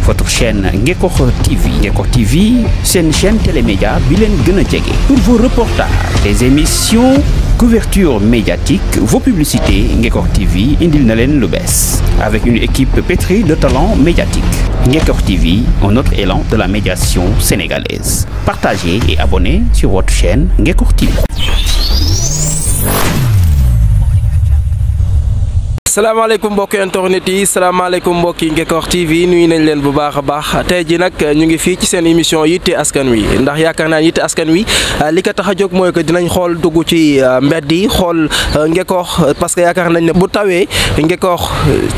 votre chaîne Ngekokh TV. Ngekokh TV, c'est une chaîne télémédia bilen gëna jege. Pour vos reportages, des émissions, couverture médiatique, vos publicités, Ngekokh TV indil na len lu bess. Avec une équipe pétrie de talents médiatiques. Ngekokh TV, un autre élan de la médiation sénégalaise. Partagez et abonnez sur votre chaîne Ngekokh TV. salaamaaleykum mbokki internet yi salaamaaleykum mbokki Ngekokh TV nuyu nañ leen bu baax a baax tey ji nag ñu ngi fii ci seen émission yitte askan wi ndax yaakaar naa yitte askan wi li ko tax a jóg mooy que dinañ xool dugg ci mbedd yi xool Ngekokh parce que yaakaar nañ ne bu tawee Ngekokh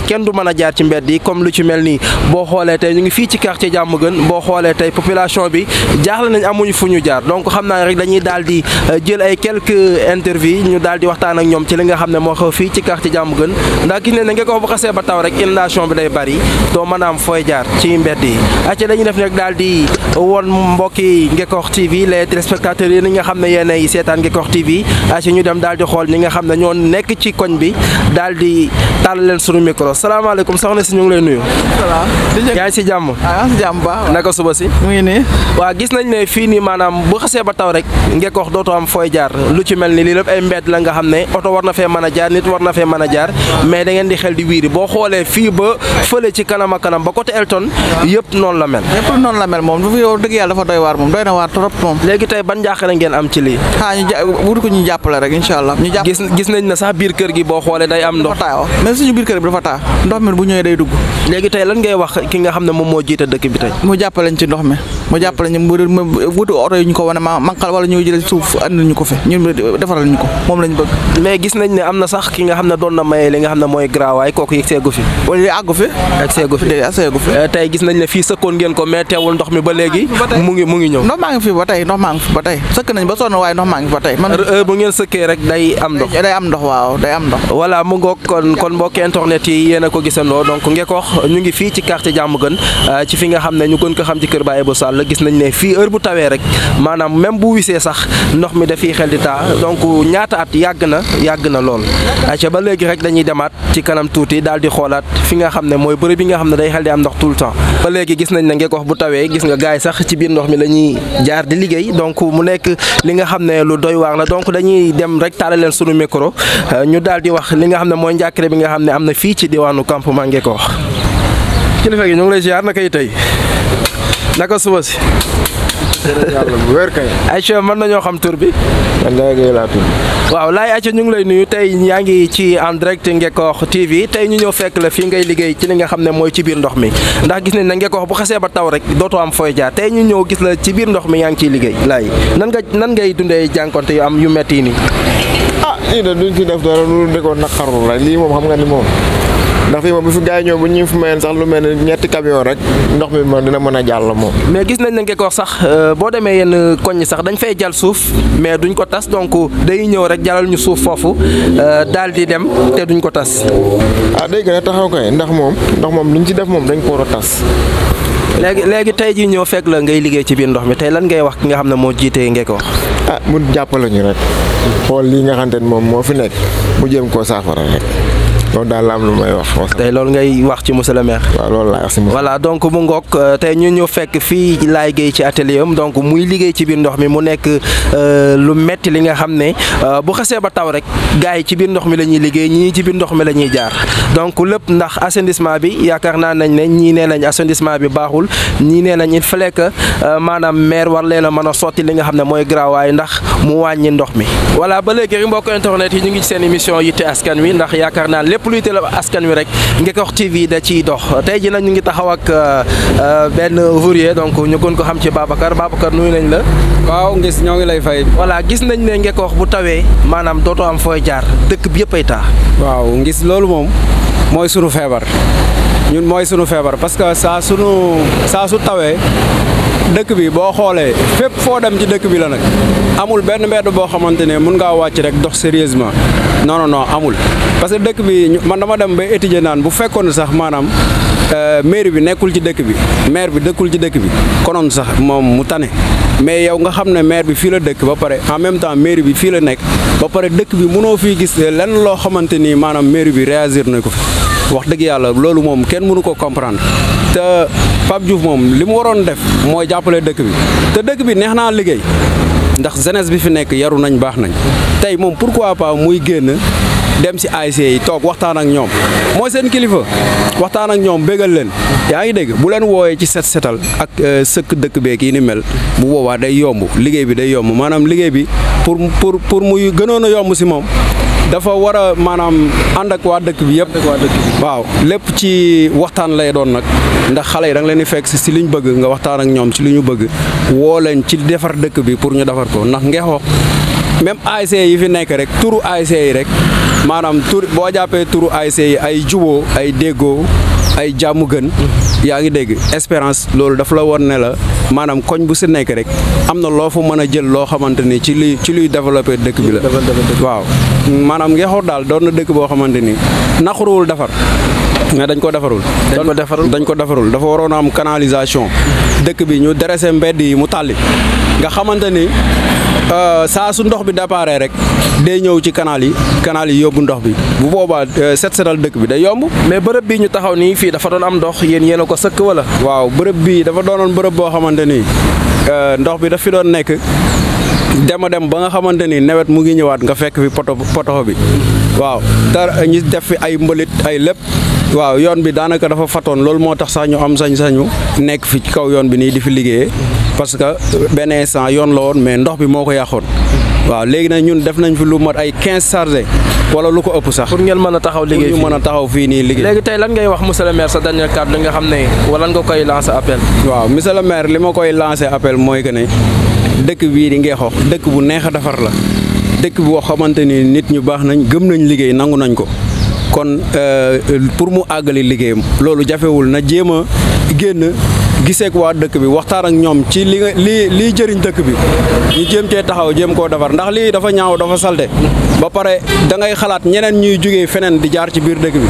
kenn du mën a jaar ci mbedd yi comme lu ci mel nii boo xoolee tey ñu ngi fii ci quartier Diamaguène boo xoolee tey population bi jaaxle nañ amuñu fu ñu jaar donc xam naa rek dañuy daal di jël ay quelques interviews ñu daal di waxtaan ak ñoom ci li nga xam ne moo xew fii ci quartier Diamaguène ndax gis ne Ngekokh bu xasee ba taw rek inondation bi day bari doo mën a am fooy jaar ci mbedd yi acca dañuy def nag daal di woon mbokki Ngekokh TV les téléspectateurs yi nga xam ne yéenay seetaan Ngekokh TV acca ñu dem daal di xool ñi nga xam ne ñoo nekk ci koñ bi daal di tàll leen sunu micro salaamaaleykum soxna si ñu ngi lay nuyu. yaa ngi si jàmm. yaa ngi si jàmm baax. naka suba si. mu ngi nii. waaw gis nañ ne fii nii maanaam bu xasee ba taw rek Ngekokh dootoo am fooy jaar lu ci mel ni lii lépp ay mbedd la nga xam ne oto war na fee mën a jaar nit war na fee mën a jaar mais da ngeen di xel di wiiri boo xoolee fii ba fële ci kanam a kanam ba côté Elton yëpp noonu la mel. yëpp noonu la mel moom du fi yow dëgg yàlla dafa doy waar moom doy na waar trop moom. léegi tey ban njaaxare ngeen am ci lii. wut ko ñu jàppale rek incha allah. ñu jàpp gis nañ ne sax biir kër gi boo xoolee day am ndox. dafa taa mais suñu biir kër bi dafa taa ndox mi bu ñëwee day dugg. léegi tey lan ngay wax ki nga xam ne moom moo jiite dëkk bi tey. mu jàppale ñu ci ndox mi mu jàppale ñu mu wutu oto yi ñu ko wane manqal wala ñu jël suuf andi ñu ko fi ñun defaral ñu ko moom lañ bëgg. mais gis nañ ne am na sax ki nga xam ne doon na maye li nga xam ne mooy graawaay kooku yegg seegu fi. wala li àggu fi. ak seegu fi tey gis nañ ne fii sëkkoon ngeen ko mais teewul ndox mi ba léegi. mu ngi ñëw. ndox maa ngi fi ba tey sëkk nañ ba sonn waaye ndox maa ngi fi ba tey. bu ngeen sëkkee rek day am ndox. day am ndox waaw day am ndox. voilà mu ngoog kon mbokki internet yi yéen a ko gisandoo donc Ngekokh ñu ngi fii ci quartier Diamaguène ci fi nga xam ne ñu gën ko xam ci kër Baye Ebo Sall gis nañ ne fii heure bu tawee rek maanaam même bu wisee sax ndox mi dafiy xel di taa donc ñaata at yàgg na lool ayca ba léegi rek dañuy demaat ci kanam tuuti daal di xoolaat fi nga xam ne mooy bërëb bi nga xam ne day xel di am ndox tout le temps ba léegi gis nañ ne Ngekokh bu tawee gis nga gaay sax ci biir ndox mi la ñuy jaar di liggéey donc mu nekk li nga xam ne lu doy waar la donc dañuy dem rek tàllal leen sunu micro ñu daal di wax li nga xam ne mooy njàkkare bi nga xam ne am na fii ci diwaanu campement Ngekokh kilifa gi ñu ngi lay ziar naka yi tey naka suba si. yàlla bu wér kay. Aïcha mën nañoo xam tur bi. man Laye Gueye laa tudd. waaw Laye Aïcha ñu ngi lay nuyu tey yaa ngi ci en direct Ngekokh TV tey ñu ñëw fekk la fii ngay liggéey ci li nga xam ne mooy ci biir ndox mi ndax gis nañ ne Ngekokh bu xasee ba taw rek dootoo am fooy jaar tey ñu ñëw gis la ci biir ndox mi yaa ngi ciy liggéey Laye nan ngay dundee jànkonte yu am yu metti nii. ah lii de duñ ci def dara lu di ko naqarlu rek lii moom xam nga ni moom ndax fii moom bu fi gars yi ñëw bu ñu fi mayeen sax lu mel ne ñetti camion rek ndox mi moom dina mën a jàll moom. mais gis nañ ne Ngekokh sax boo demee yenn koñ sax dañ fay jal suuf mais duñ ko tas donc day ñëw rek jalal ñu suuf foofu daal di dem te duñ ko tas. ah day gën a taxaw kay ndax moom luñ ci def moom dañ ko war a tas. léegi tey jii ñëw fekk la ngay liggéey ci biir ndox mi tey lan ngay wax ki nga xam ne moo jiitee Ngekokh. ah mu jàppale ñu rek xool lii nga xamante ne moom moo fi nekk mu jéem koo saafara rek. loolu daal la am lu may wax. tey loolu ngay wax ci monsieur le maire. waaw loolu laay wax si voilà donc mu ngoog tey ñu ñëw fekk fii Laye Gueye ci atelier am donc muy liggéey ci biir ndox mi mu nekk lu metti li nga xam ne bu xasee ba taw rek gars yi ci biir ndox mi la ñuy liggéey ñii ci biir ndox mi la ñuy jaar donc lépp ndax assainissement bi yaakaar naa nañ ne ñii nee nañ assainissement bi baaxul ñii nee nañ il fallait que maanaam maire war leen a mën a sotti li nga xam ne mooy graawaay ndax mu wàññi ndox mi. voilà ba léegi rek mbokk internet yi ñu ngi ci seen émission yitte askan wi ndax yaakaar naa lépp luy teel askan wi rek Ngekokh TV da ciy dox tey ji nag ñu ngi taxaw ak benn ouvrier donc ñu gën ko xam ci Babacar nuyu nañ la. waaw ngis ñoo ngi lay fay. voilà gis nañ ne Ngekokh bu tawee maanaam dootoo am fooy jaar dëkk bi yëpp ay taa. waaw ngis loolu moom mooy sunu feebar ñun mooy sunu feebar parce que saa su tawee dëkk bi boo xoolee fépp foo dem ci dëkk bi la nag amul benn mbedd boo xamante ne mun ngaa wàcc rek dox sérieusement non amul parce que dëkk bi man dama dem ba étudier naan bu fekkoon sax maanaam mairie bi nekkul ci dëkk bi maire bi dëkkul ci dëkk bi konoon sax moom mu tane mais yow nga xam ne maire bi fii la dëkk ba pare en même temps mairie bi fii la nekk ba pare dëkk bi mënoo fii gis lenn loo xamante ni maanaam mairie bi réagir na ko fi wax dëgg yàlla loolu moom kenn mënu ko comprendre te Pape Diouf moom li mu waroon def mooy jàppale dëkk bi te dëkk bi neex naa liggéey ndax jeunesse bi fi nekk yaru nañ baax nañ tey moom pourquoi pas muy génn dem si ASC yi toog waxtaan ak ñoom mooy seen kilifa waxtaan ak ñoom bégal leen yaa ngi dégg bu leen wooyee ci setal ak sëkk dëkk beek yi ni mel bu boobaa day yomb liggéey bi day yomb maanaam liggéey bi pour muy gënoon a yomb si moom dafa war a maanaam ànd ak waa dëkk bi yëpp. waaw lépp ci waxtaan lay doon nag ndax xale yi da nga leen di fekk si li ñu bëgg nga waxtaan ak ñoom si li ñu bëgg woo leen ci defar dëkk bi pour ñu defar ko ndax Ngexoox même ASC yi fi nekk rek turu ASC yi rek maanaam boo jàppee turu ASC yi ay juboo ay déggoo ay jàmm gën yaa ngi dégg espérance loolu dafa la war ne la maanaam koñ bu si nekk rek am na loo fa mën a jël loo xamante ni ci luy développé dëkk bi la. waaw maanaam Ngexoox daal doon na dëkk boo xamante ni naqaruwul defar mais dañ ko defarul. dañ ko defarul dafa waroon a am canalisation dëkk bi ñu dressé mbedd yi mu tàlli nga xamante ni saa su ndox bi déparé rek day ñëw ci canal yi yóbbu ndox bi bu boobaa setal dëkk bi day yomb. mais bërëb bi ñu taxaw nii fii dafa doon am ndox yéen a ko sëkk wala. waaw bërëb bi dafa doonoon bërëb boo xamante ni ndox bi daf fi doon nekk dem ba nga xamante ni nawet mu ngi ñëwaat nga fekk fi poto bi waaw dara ñi def fi ay mbalit ay lépp. waaw yoon bi daanaka dafa fatoon loolu moo tax sax ñu am sañ-sañu nekk fi ci kaw yoon bi nii di fi liggéeyee parce que benn instant yoon la woon mais ndox bi moo ko yàqoon waaw léegi nag ñun def nañ fi lu mat ay 15 chargé wala lu ko ëpp sax. pour ngeen mën a taxaw liggéey fii ñu mën a taxaw fii nii liggéey. léegi tey lan ngay wax monsieur le maire sa dernier cadre li nga xam ne wala nga koy lancer appel. waaw monsieur le maire li ma koy lancer appel mooy que ne dëkk bii di Ngexoox dëkk bu neex a defar la dëkk boo xamante ni nit ñu baax nañ gëm nañ liggéey nangu nañ ko. kon pour mu àggali liggéeyam loolu jafewul na jéem a génn giseek waa dëkk bi waxtaan ak ñoom ci lii jëriñ dëkk bi ñu jéem cee taxaw jéem koo defar ndax lii dafa ñaaw dafa salte ba pare da ngay xalaat ñeneen ñuy jógee feneen di jaar ci biir dëkk bi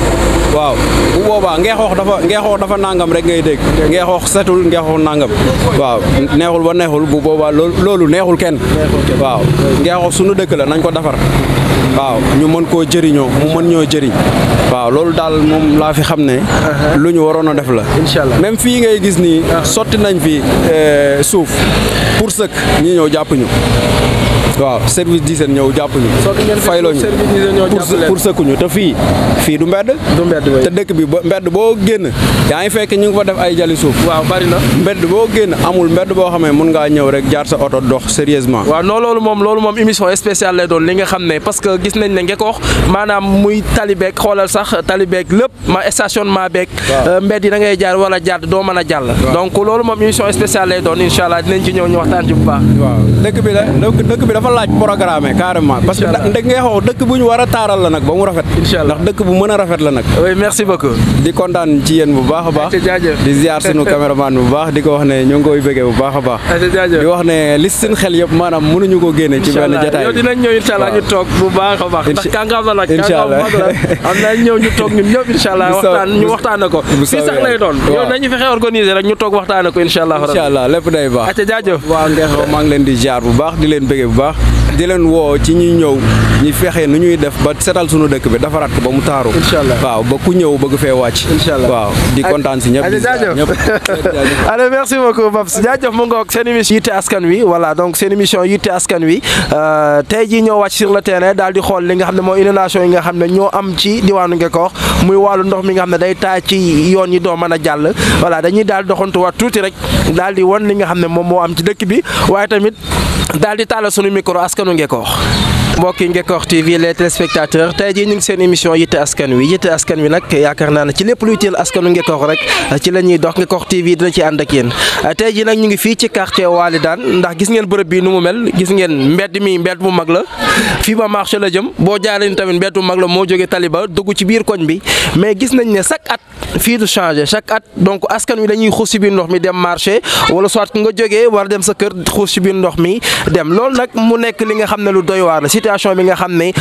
waaw bu boobaa Ngexoox dafa nangam rek ngay dégg Ngexoox setul Ngexoox nangam waaw neexul ba neexul bu boobaa loolu neexul kenn waaw Ngexoox sunu dëkk la nañ ko defar waaw ñu mën koo jëriñoo mu mën ñoo jëriñ waaw loolu daal moom laa fi xam ne lu ñu waroon a def la inshallah même fii ngay gis nii sotti nañ fi suuf pour sëkk ñi ñëw jàpp ñu waaw service d'hygiène ñëw jàpp ñu fayloo ñu pour sëkkuñu te fii du mbedd te dëkk bi mbedd boo génn yaa ngi fekk ñu ngi fa def ay jali suuf waaw bari na mbedd boo génn amul mbedd boo xamee mun ngaa ñëw rek jaar sa oto dox sérieusement waaw non loolu moom émission spéciale lay doon li nga xam ne parce que gis nañ ne Ngexoox maanaam muy talibeeg xoolal sax talibeeg lépp ma stationnement beeg mbedd yi da ngay jaar wala jàdd doo mën a jàll donc loolu moom émission spéciale lay doon inshallah dinañ ci ñëw ñu waxtaan ci bu baax waaw dëkk bi dafa laaj programme carrément parce que Ngexoox dëkk bu ñu war a taaral la nag ba mu rafet ndax dëkk bu mën a rafet la nag oui merci beaucoup di kontaan ci yéen bu baax a baax di ziar sunu caméraman bu baax di ko wax ne ñu ngi koy bëggee bu baax a baax di wax ne li seen xel yëpp maanaam mënuñu ko génne ci benn jotaay yow dinañ ñëw inshallah ñu toog bu baax a baax ndax kàngaam la nag am na ñëw ñu toog ñun ñëpp inshallah waxtaan ko fii sax lay doon yow nañu fexe organiser rek ñu toog waxtaane ko inshallah lépp day baax aca jaajëf waa Ngexoox maa ngi leen di ziar bu baax di leen bëggee bu baax di leen woo ci ñuy ñëw ñu fexe nu ñuy def ba setal sunu dëkk bi defaraat ko ba mu taaru inshallah waaw ba ku ñëw bëgg fee wàcc inshallah waaw di kontaan si ñëpp allez merci beaucoup Babs jaajëf mu ngoog seen émission yitte askan wi voilà donc seen émission yitte askan wi tey jii ñoo wàcc sur le terrain daal di xool li nga xam ne mooy inondation yi nga xam ne ñoo am ci diwaanu Ngexoox muy wàllu ndox mi nga xam ne day taa ci yoon yi doo mën a jàll voilà dañuy daal doxantuwaat tuuti rek daal di won li nga xam ne moom moo am ci dëkk bi waaye tamit daal di taalal sunu micro askanu Ngexoox mbokki Ngexoox TV les téléspectateurs tey jii ñu ngi seen émission yitte askan wi nag yaakaar naa ne ci lépp luy teel askanu Ngexoox rek ci la ñuy dox Ngexoox TV dina ci ànd ak yéen tey jii nag ñu ngi fii ci quartier Walidane ndax gis ngeen bërëb bi nu mu mel gis ngeen mbedd mi mbedd mu mag la fii ba marché la jëm boo jaaree ni tamit mbedd mu mag la moo jógee taliba dugg ci biir koñ bi mais gis nañ ne chaque at fii du changé chaque at donc askan wi dañuy xuus ci biir ndox mi dem marché wala soit nga jógee war dem sa kër xuus ci biir ndox mi dem loolu nag mu nekk li nga xam ne lu doy waar la situation bi nga xam ne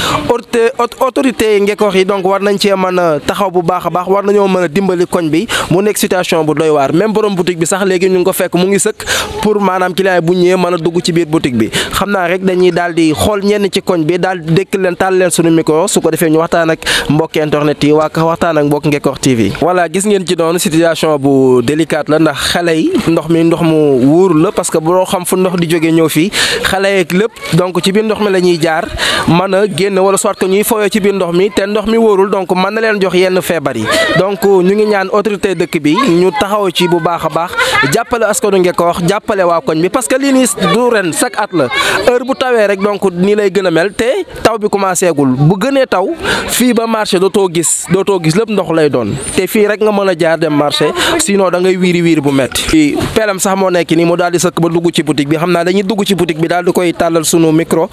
autorité Ngekoox yi donc war nañ cee mën a taxaw bu baax a baax war nañoo mën a dimbali koñ bi mu nekk situation bu doy waar même borom boutique bi sax léegi ñu ngi ko fekk mu ngi sëkk pour maanaam client bu ñëwee mën a dugg ci biir boutique bi xam naa rek dañuy daal di xool ñenn ci koñ bi daal di dékk leen taal leen suñu micro su ko defee ñu waxtaan ak mbokki internet yi waxtaan ak mbokki Ngekoox TV. voilà gis ngeen ci doon situation bu délicate la ndax xale yi ndox mu wóorul la parce que boo xam fu ndox di jógee ñëw fii xale yeeg lépp donc ci biir ndox mi la ñuy jaar mën a génn wala soit que ñuy foyoo ci biir ndox mi te ndox mi wóorul donc mën na leen jox yenn feebar yi donc ñu ngi ñaan autorité dëkk bi ñu taxaw ci bu baax a baax jàppale askanu Ngekoox jàppale waa koñ bi parce que lii nii du ren chaque at la heure bu tawee rek donc nii lay gën a mel te taw bi commencé gul bu gënee taw fii ba marché dootoo gis lépp ndox lay doon te fii rek nga mën a jaar dem marché sinon da ngay wiiri bu metti pelam sax moo nekk nii mu daal di sëkk ba dugg ci boutique bi xam naa dañuy dugg ci boutique bi daal di koy tàllal sunu micro.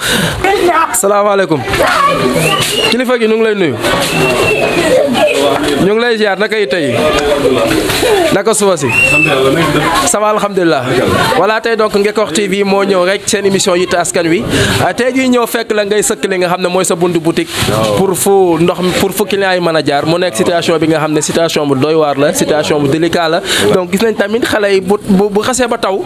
salaamaaleykum kilifa gi ñu ngi lay nuyu ñu ngi lay ziar naka yi tey naka suba si sama alhamdulilah voilà tey donc Ngekoox TV moo ñëw rek seen émission yitte askan wi tey jii ñëw fekk la ngay sëkk li nga xam ne mooy sa buntu boutique pour fu client yi mën a jaar mu nekk situation bi nga xam ne situation bu doy waar la situation bu délicat la donc gis nañ tamit xale yi bu xasee ba taw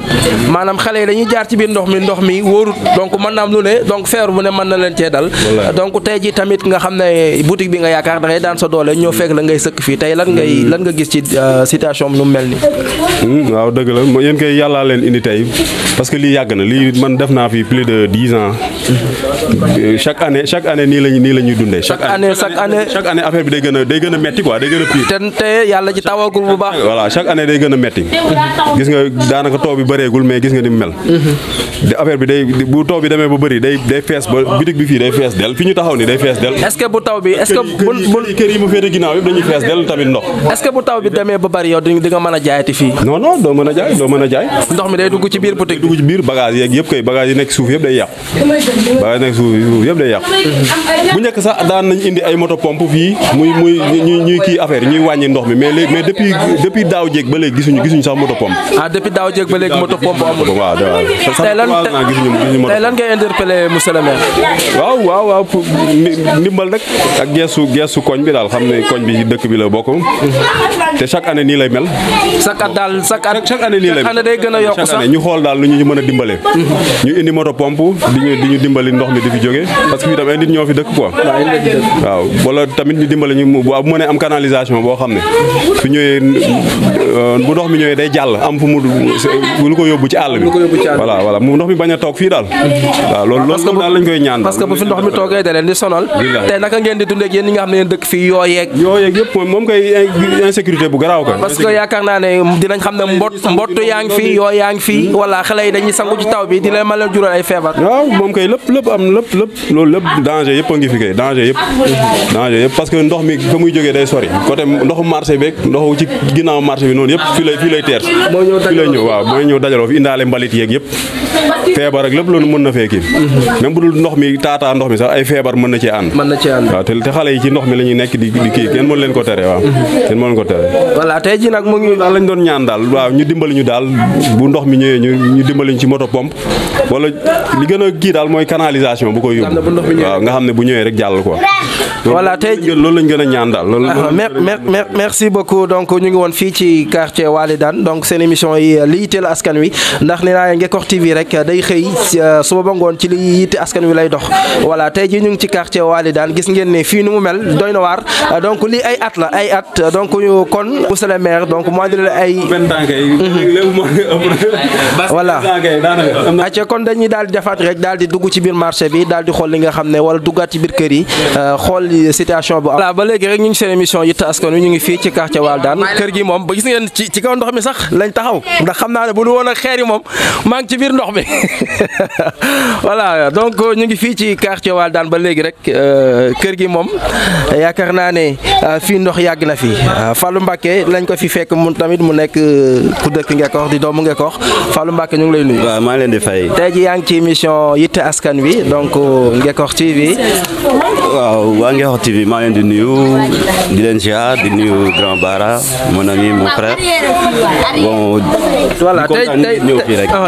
maanaam xale yi dañuy jaar ci biir ndox mi wóorut donc mën na am lu ne donc feebar bu ne mën na leen cee dal donc tey jii tamit nga xam ne boutique bi nga yaakaar da ngay daan sa doole ñëw fekk la ngay sëkk fii tey lan nga gis ci situation bi nu mel ni waaw dëgg la yéen koy yàllaa leen indi tey parce que lii yàgg na lii man def naa fi plus de 10 ans chaque année nii la ñuy dundee chaque année affaire bi day gën a metti quoi day gën a pire te yàlla ci tawagul bu baax voilà chaque année day gën a metti gis nga daanaka taw bi bëreegul mais gis nga ni mu mel affaire bi bu taw bi demee ba bëri day fees ba bitig bi fii day fees del fi ñu taxaw ni day fees del est-ce que bu taw bi est-ce que kër yi mu féete ginnaaw yëpp dañuy fees del tamit ndox est-ce que bu taw bi demee ba bëri yow di nga mën a jaayati fii non doo mën a jaay ndox mi day dugg ci biir boutique dugg ci biir bagage yeeg yëpp kay bagage yi nekk suuf yëpp day yàqu bu njëkk sax daan nañ indi ay moto pompe fii muy ñuy kii affaire ñuy wàññi ndox mi mais depuis daaw jéeg ba léegi gisuñu sax moto pompe depuis daaw jéeg ba léegi moto pompe amul waaw tey lan ngay interpeller monsieur le maire waaw pour ndimbal rek ak geesu koñ bi daal xam ne koñ bi dëkk bi la bokk te chaque année nii lay mel chaque année nii lay mel day gën a yokk sax ñu xool daal lu ñu mën a dimbale ñu indi moto pompe di ñu dimbali ndox mi di fi jóge parce que fii tam ay nit ñoo fi dëkk quoi waaw wala tamit ñu dimbali ñu bu mënee am canalisation boo xam ne su ñëwee bu ndox mi ñëwee day jàll am fu mu lu ko yóbbu ci àll bi voilà mu ndox mi bañ a toog fii daal waaw loolu daal lañ koy ñaan parce que bu fi ndox mi toogee da leen di sonal te naka ngeen di dundee ak yéen ñi nga xam ne yéen dëkk fii yoo yeeg yëpp moom koy insécurité bu garaaw ka parce que yaakaar naa ne dinañ xam ne mbott yaa ngi fii yoo yaa ngi fii wala xale yi dañuy sangu ci taw bi di leen mën a jural ay feebar waaw moom kay lépp loolu lépp danger yëpp a ngi fi kay danger yëpp parce que ndox mi fa muy jógee day sori côté ndoxu marché beeg ndoxu ci ginnaaw marché bi noonu yëpp fii lay teer fii lay ñëw waaw mooy ñëw dajaloo fi indaale mbalit yeeg yëpp feebar ak lépp loolu mën na fekki même bu dul ndox mi taataa ndox mi sax ay feebar mën na cee ànd waaw te xale yi ci ndox mi la ñuy nekk di kii kenn mën leen ko tere waaw kenn mën leen ko tere voilà tey ji nag mu ngi daal lañ doon ñaan daal waaw ñu dimbali ñu daal bu ndox mi ñëwee ñu dimbali ñu ci moto pompe wala li gën a kii daal mooy canalisation bu koy yóbbu waaw nga xam ne bu ñëwee rek jàll quoi voilà tey loolu lañ gën a ñaan daal merci beaucoup donc ñu ngi woon fii ci quartier Walidane donc seen émission yi li yitteel askan wi ndax nee naa Ngekoox TV rek day xëy suba ba ngoon ci li yitte askan wi lay dox voilà tey ji ñu ngi ci quartier Walidane gis ngeen ne fii nu mu mel doy na waar donc lii ay at donc kon monsieur le maire donc moo di ay voilà acca kon dañuy daal di defaat rek daal di dugg ci biir marché bi daal di xool li nga xam ne wala duggaat ci biir kër yi xool situation bi voilà ba léegi rek ñu ngi seen émission yitte askan wi ñu ngi fii ci quartier Walidane kër gi moom ba gis ngeen ci kaw ndox mi sax lañ taxaw ndax xam naa ne bu du woon ak xeer yi moom maa ngi ci biir ndox mi voilà donc ñu ngi fii ci quartier Walidane ba léegi rek kër gi moom yaakaar naa ne fii ndox yàgg na fi Fallou Mbacké lañ ko fi fekk mu tamit mu nekk ku dëkk Ngekoox di doomu Ngekoox Fallou Mbacké ñu ngi lay nuyu. waaw maa leen di fay. tey ji yaa ngi ci émission yitte askan wi donc Ngekoox TV. waaw waa Ngekoox TV maa leen di nuyu di leen ziar di nuyu Grand Bara mon ami mon frère bon. voilà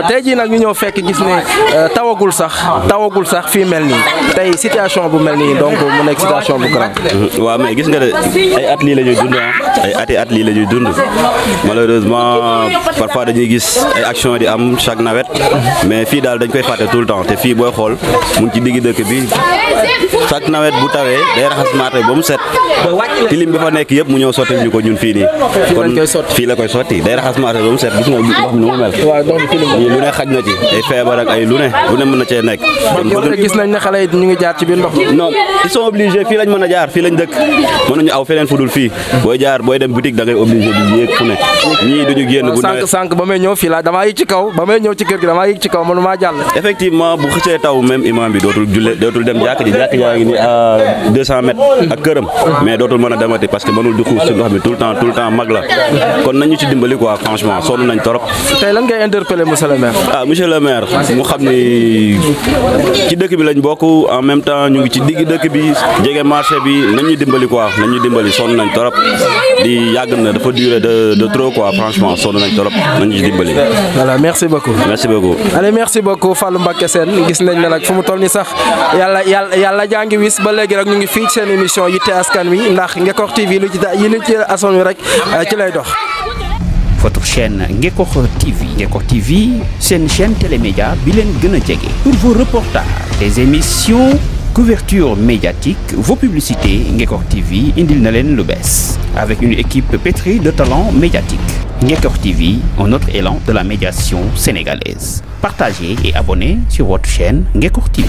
tey jii nag ñu ñëw fekk jékki-jékki gis ne tawagul sax fii mel nii tey situation bu mel nii donc mu nekk situation bu grave. waaw mais gis nga de ay at lii la ñuy dund ay at lii la ñuy dund malheureusement parfois dañuy gis ay action di am chaque nawet mais fii daal dañ koy fàtte tout le temps te fii booy xool mu ngi ci digg dëkk bi chaque nawet bu tawee day raxas marché ba mu set tilim bi fa nekk yëpp mu ñëw sotti ñu ko ñun fii nii. kon fii la koy sotti day raxas marché ba mu set gis nga ndox mi nu mu mel. lu ne xaj na ci ay feebar ak ay lu ne mën na cee nekk. kon gis nañ ne xale yi ñu ngi jaar ci biir ndox mi. non ils sont obligés fii lañ mën a jaar fii lañ dëkk mënuñu aw feneen fu dul fii booy dem boutique da ngay obligé di yéeg fu ne ñii duñu génn bu nawet sànq ba may ñëw fii la damaa yëg ci kaw ba may ñëw ci kër gi damaa yëg ci kaw mënu maa jàll. effectivement bu xëccee taw même imam bi dootul dem jàkk yaa ngi ni à 200 mètres ak këram mais dootul mën a demati parce que mënul di xuus ci ndox mi tout le temps mag la kon nañu ci dimbali quoi franchement sonn nañ torop. tey lan ngay interpeller monsieur le maire. monsieur le maire mu xam ni ci dëkk bi lañ bokk en même temps ñu ngi ci digg dëkk bi jege marché bi nañu dimbali quoi nañu dimbali sonn nañ torop di yàgg na dafa durer de trop quoi franchement sonn nañ torop nañu ci dimbali. voilà merci beaucoup. allez merci beaucoup Fallou Mbacké Sène gis nañ ne nag fu mu toll nii sax yàlla jàngi wis ba léegi rek ñu ngi fii seen émission yitte askan wi ndax Ngekokh TV lu ci askan wi rek ci lay dox. Votre chaîne Ngekokh TV. Ngekokh TV, c'est une chaîne télémédia bilen gëna jege. Pour vos reportages, des émissions, couverture médiatique, vos publicités, Ngekokh TV indil na len lu bees. Avec une équipe pétrie de talents médiatiques. Ngekokh TV, un autre élan de la médiation sénégalaise. Partagez et abonnez sur votre chaîne Ngekokh TV.